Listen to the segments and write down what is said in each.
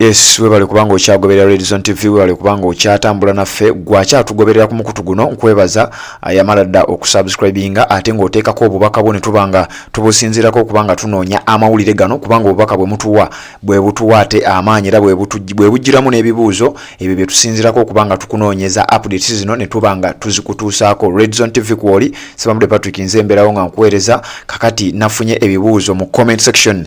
Yes, webale kubanga okyagoberera Redzone TV, webale kubanga okyatambula naffe. Gwe akyatugoberera ku mukutu guno, nkwebazza yamala dda okusubscribinga ate ng'oteekako obubaka bwo ne tuba nga tubusinziirako okuba nga tunoonya amawulire gano, kubanga obubaka bwe mutuwa bwe butuwa ate amaanyi era bwe bujjiramu n'ebibuuzo ebyo bye tusinziirako okuba nga tukunoonyeza updates zino ne tuba nga tuzikutuusaako. Redzone TV kwoli Sebamudde Patrick, nze embeerawo nga nkuweereza. Kakati nafunye ebibuuzo mu comment section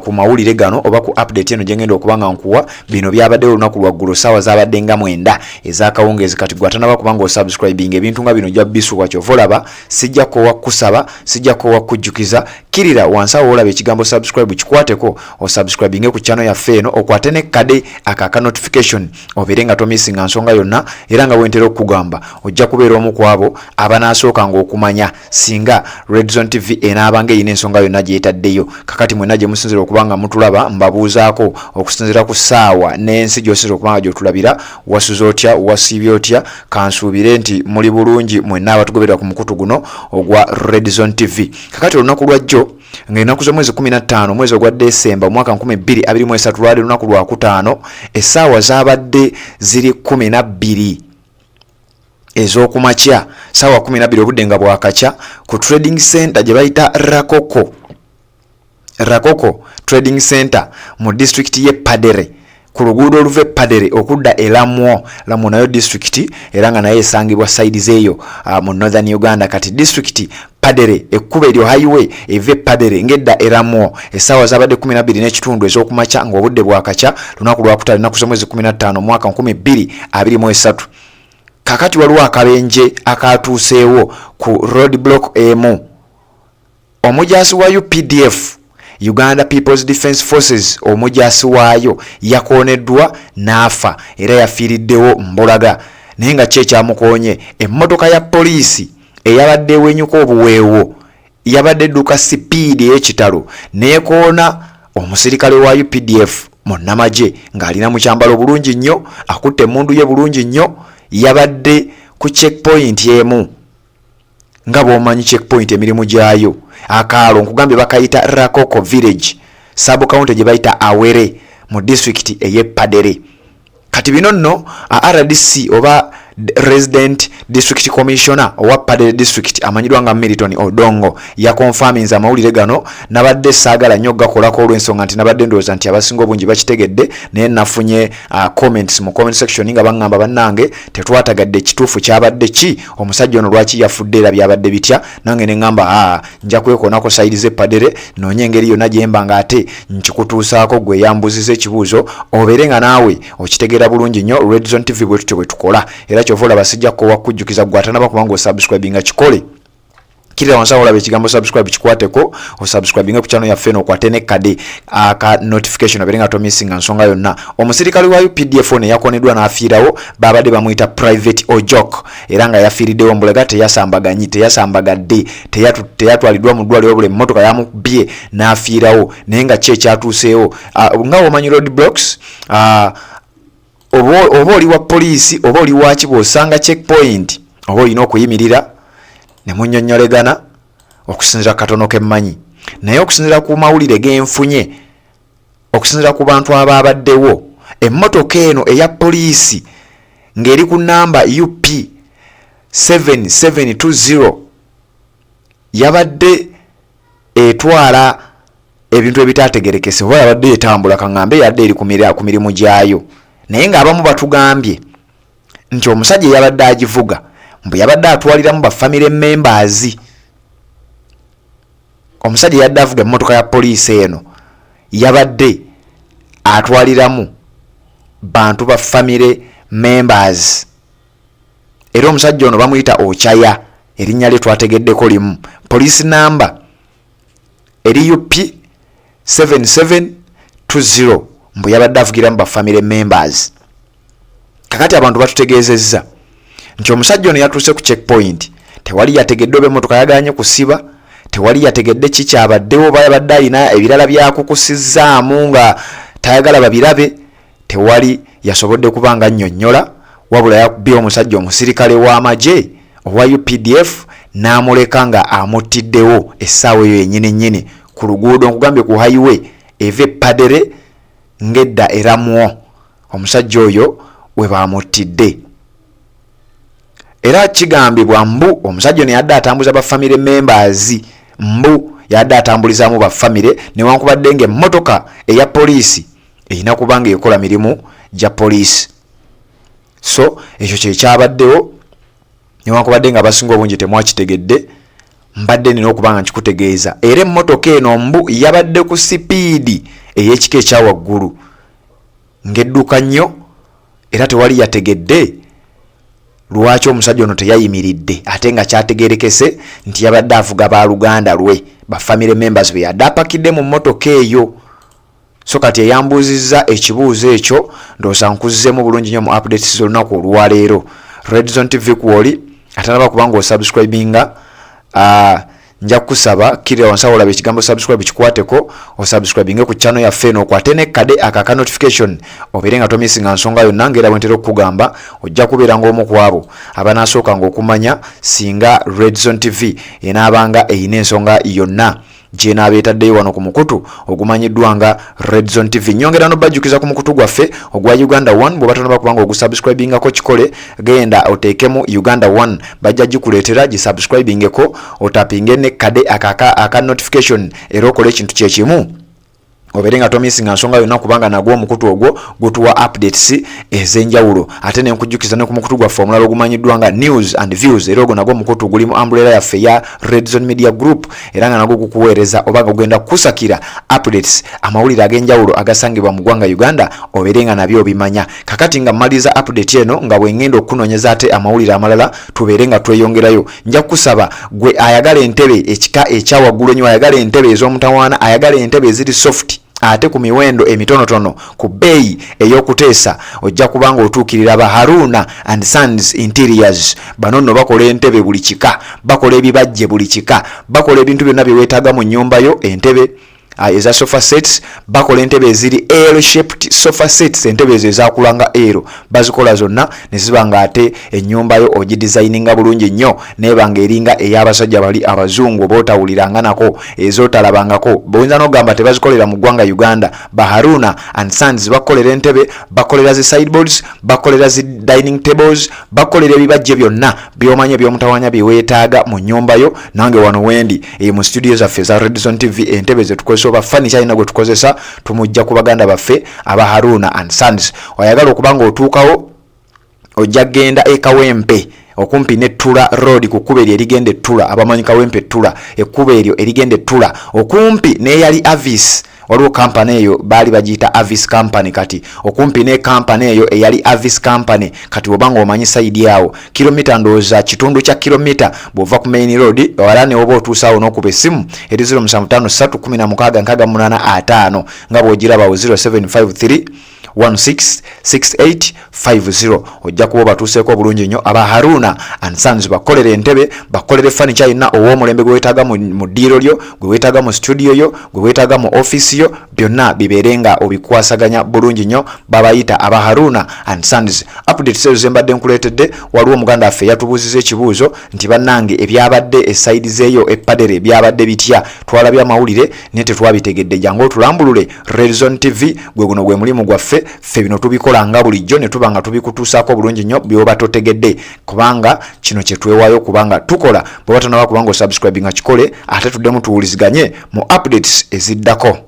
ku mawulire gano oba ku update eno gyengenda okuba nga nkuwa. Bino byabaddewo olunaku lwaggulo, saawa zabadde nga 9 ez'akawungeezi. Kati gwe atanaba kubanga osubscribing, ebintu nga bino ojja bisubwa. Kyova olaba sijja kowa kusaba, sijja kowa kujjukiza, kirira wansi awo olaba ekigambo "subscribe", kikwateko osubscribinge ku channel yaffe eno, okwate ne kade aka notification, obeere nga tomissinga nsonga yonna. Era nga bwentera okukugamba, ojja kubeera omu ku abo abanaasookanga okumanya singa Redzone TV enaabanga erina ensonga yonna gyetaddeyo. Kakati mwenna gye musinzira okuba nga mutulaba, mbabuuzaako okusinzira ku ssaawa n'ensi gy'osinzira okuba nga gy'otulabira, wasuze otya? Wasiibye otya? Kansuubire nti muli bulungi mwenna abatugoberera ku mukutu guno ogwa Redzone TV. Kakati olunaku lwajjo ng'ennaku z'omwezi 15, omwezi ogwa Desemba, omwaka 2023, lwali lunaku lwakutaano, essaawa zaabadde ziri 12 ez'okumakya, saawa 12, obudde nga bwakakya, ku trading center gye bayita Rakoko, Rakoko Trading Center mu disitulikiti y'e Padere, ku luguudo oluva e Padere okudda e Lamwo. Lamwo nayo disitulikiti era nga naye esangibwa side zeeyo mu Northern Uganda. Kati disitulikiti Padere, ekkubo eryo, highway eva e Padere ng'edda e Lamwo, essaawa zabadde 12 n'ekitundu ez'okumakya, ng'obudde bwakakya, lunaku lwakutaano, ennaku z'omwezi 15, omwaka 2023. Kakati waliwo akabenje akatuuseewo ku road block emu. Omujaasi wa UPDF, Uganda People's Defence Forces, omujaasi waayo yakooneddwa n'afa era yafiiriddewo mbulaga. Naye nga ki ekyamukoonye? Emmotoka ya poliisi eyabadde ewenyuka obuweewo yabadde edduka sipiidi ey'ekitalo neekoona omusirikale wa UPDF, munnamagye ng'alina mu kyambalo bulungi nnyo, akutte emmundu ye bulungi nnyo. Yabadde ku checkpoint emu, nga bw'omanyi checkpoint emirimu gyayo. Akaalo nkugambye bakayita Rakoko Village, sub county gye bayita Awere mu disitulikiti ey'e Padere. Kati bino nno RDC oba Resident District Commissioner owa Padere District amanyidwa nga Milton Odongo yakonfaminze amawulire gano. Nabadde saagala nnyo gakolako olw'ensonga nti nabadde ndowooza nti abasinga obungi bakitegedde, naye nafunye comments mu comment section nga baŋŋamba, "Bannange, tetwatagadde ekituufu kyabadde ki? Omusajja ono lwaki yafudde era byabadde bitya?" Nange ne ŋŋamba, "Aa, nja kwekoonako side z'e Padere, noonye engeri yonna gyemba nga ate nkikutuusaako gwe yambuziza ekibuuzo, obeere nga naawe okitegeera bulungi nnyo." Redzone TV bwe tutyo bwe tukola, era kyova olaba sijja kukowa kujjukiza gwe atanaba kubanga osubscribinga, kikole. Kirira wansi awo olaba ekigambo "subscribe", kikwateko osubscribinge ku channel yaffe eno, okwate ne kade aka notification, obeere nga tomissinga nsonga yonna. Omusirikale wa UPDF ono eyakoneddwa n'afiirawo babadde bamuyita Private Ojok, era nga yafiiriddewo mbulega. Teyasambaganyi, teyasambagadde, teyatwaliddwa mu ddwaliro, bula emmotoka yamukubye n'afiirawo. Naye nga ki ekyatuuseewo? Nga womanyi road blocks, oba oli wa poliisi oba oli waki, bw'osanga checkpoint oba olina okuyimirira ne munnyonnyolegana. Okusinziira katono kemmanyi, naye okusinziira ku mawulire genfunye, okusinziira ku bantu abaabaddewo, emmotoka eno eya poliisi ng'eri ku namba UP 7720 yabadde etwala ebintu ebitategerekese oba yabadde etambula, kaŋŋambe yadde eri ku mirimu gyayo. Naye ng'abamu batugambye nti omusajja eyabadde agivuga mbu yabadde atwaliramu ba family members. Omusajja eyadde avuga emmotoka ya poliisi eno yabadde atwaliramu bantu ba family members, era omusajja ono bamuyita Ochaya, erinnya lye twategeddeko limu. Poliisi namba eri UP 7720, mbu yabadde avugiramu ba family members. Kakati abantu batutegeezezza nti omusajja ono yatuuse ku checkpoint, tewali yategedde oba emmotoka yaganye kusiba, tewali yategedde kikyabaddewo, oba yabadde alina ebirala byakukusizaamu nga tayagala babirabe, tewali yasobodde kuba nga nnyonnyola. Wabula yakubye omusajja omusirikale w'amagye owa UPDF n'amuleka nga amuttiddewo essaawa eyo yennyini nnyini ku luguudo, nkugambye ku highway eva e Padere. ng'edda e Lamwo omusajja oyo we baamuttidde. Era kigambibwa mbu omusajja ono yadde atambuza ba family members, mbu yadde atambulizaamu ba family, newankubadde ng'emmotoka eya poliisi erina kuba ng'ekola mirimu gya poliisi. So ekyo kyekyabaddewo, newankubadde nga abasinga obungi temwakitegedde, mbadde nina okuba nga nkikutegeeza. Era emmotoka eno mbu yabadde ku sipiidi ey'ekika ekya waggulu ng'edduka nnyo, era tewali yategedde lwaki omusajja ono teyayimiridde, ate nga kyategerekese nti yabadde avuga baluganda lwe, ba family members be yadde apakidde mu mmotoka eyo. So kati eyambuuzizza ekibuuzo ekyo, ndowooza nkuzzeemu bulungi nnyo mu updates z'olunaku olwaleero. Redzone TV kwoli atanaba kubanga osubscribinga, nja kukusaba kkirira wansi awo olaba ekigambo subscribe, kikwateko osubscribinge ku channel yaffe eno, okwate nekkade aka notification, obeere nga tomisinga nsonga yonna. Ngaera bwe ntera okukugamba, ojja kubeera ng'omu ku abo abanaasookanga okumanya singa Redzone TV enaabanga erina ensonga yonna gyenaaba etaddeyo wano ku mukutu ogumanyiddwa nga Redzone TV. Nyongera nobajjukiza ku mukutu gwaffe ogwa Uganda One, bw'oba tonaba kubanga ogusubscribingako kikole, genda oteekemu Uganda One, bajja gikuleetera, gisubscribingeko, otapinge nekkade aka notification, era okole ekintu kyekimu obeere nga tomisinga nsonga yonna, kubanga nagwo omukutu ogwo gutuwa updates ez'enjawulo. Ate nenkujjukiza ne ku mukutu gwaffe omulala ogumanyiddwa nga News and Views, era ogwo nagwo omukutu guli mu umbrella yaffe ya Redzone Media Group, era nga nagwo gukuweereza oba nga gugenda kukusakira updates, amawulire ag'enjawulo agasangibwa mu ggwanga Uganda, obeere nga nabyo obimanya. Kakati nga mmaliriza update eno, nga bwengenda okukunoonyeza ate amawulire amalala, tubeere nga tweyongerayo, nja kukusaba gwe ayagala entebe ekika ekyawaggulu ennyo, ayagala entebe ez'omutawaana, ayagala entebe eziri soft ate ku miwendo emitonotono, ku bbeeyi ey'okuteesa, ojja kuba nga otuukirira ba Haruna and Sons Interiors. Bano nno bakola entebe buli kika, bakola ebibajje buli kika, bakola ebintu byonna bye weetaaga mu nnyumba yo. Entebe eza sofa sets, bakola entebe eziri L shaped sofa sets, entebe ezo ezakulanga L bazikola zonna ne ziba nga ate ennyumba yo ogidesigninga bulungi nnyo, neeba nga eringa ey'abasajja bali abazungu oba otawuliranga nako, ezootalabangako, boyinza n'okugamba tebazikolera mu ggwanga Uganda. Ba Haruna and Sons bakolera entebe, bakolera zi sideboards, bakolera zi dining tables, bakolera ebibajje byonna by'omanyi ebyomutawanya bye weetaaga mu nnyumba yo. Nange wano wendi mu studio zaffe eza Redzone TV, entebe zetukozesa oba furniture alina gwe tukozesa tumujja ku baganda baffe aba Haruna and Sons. Oyagala okuba nga otuukawo, ojja kgenda e Kawempe okumpi ne Ttula Road, ku kkubo eryo erigenda Ettula. Abamanyi Kawempe Ttula, ekkubo eryo erigenda Ettula okumpi n'eyali Avis, waliwo kampany eyo baali bagiyita Avis Company. Kati okumpi ne kampany eyo eyali Avis Company, kati oba nga omanyi side awo, kilomita ndowooza kitundu kya kilomita bw'ova ku main road, wala ne oba otuusaawo n'okuba essimu eri 0753 16 68 50, nga bw'ogirabawo 0753 166850, ojja kuba obatuuseeko obulungi nnyo. Aba Haruna and Sons bakolera entebe, bakolera furniture yenna ow'omulembe gwe weetaaga mu ddiiro lyo, gwe weetaaga mu studio yo, gwe weetaaga mu office yo, byonna bibeere nga obikwasaganya bulungi nnyo. Babayita aba Haruna and Sons. Updates ezo ze mbadde nkuleetedde. Waliwo omuganda waffe yatubuuziza ekibuuzo nti bannange, ebyabadde e side zeeyo e Padere byabadde bitya? Twalabye amawulire naye tetwabitegedde, jangu otulambulule. Redzone TV, gwe guno gwe mulimu gwaffe ffe, bino tubikola nga bulijjo ne tuba nga tubikutuusaako bulungi nnyo byoba totegedde, kubanga kino kye twewaayo kubanga tukola. Bw'oba tonaba kubanga osubscribe nga kikole, ate tuddemu tuwuliziganye mu updates eziddako.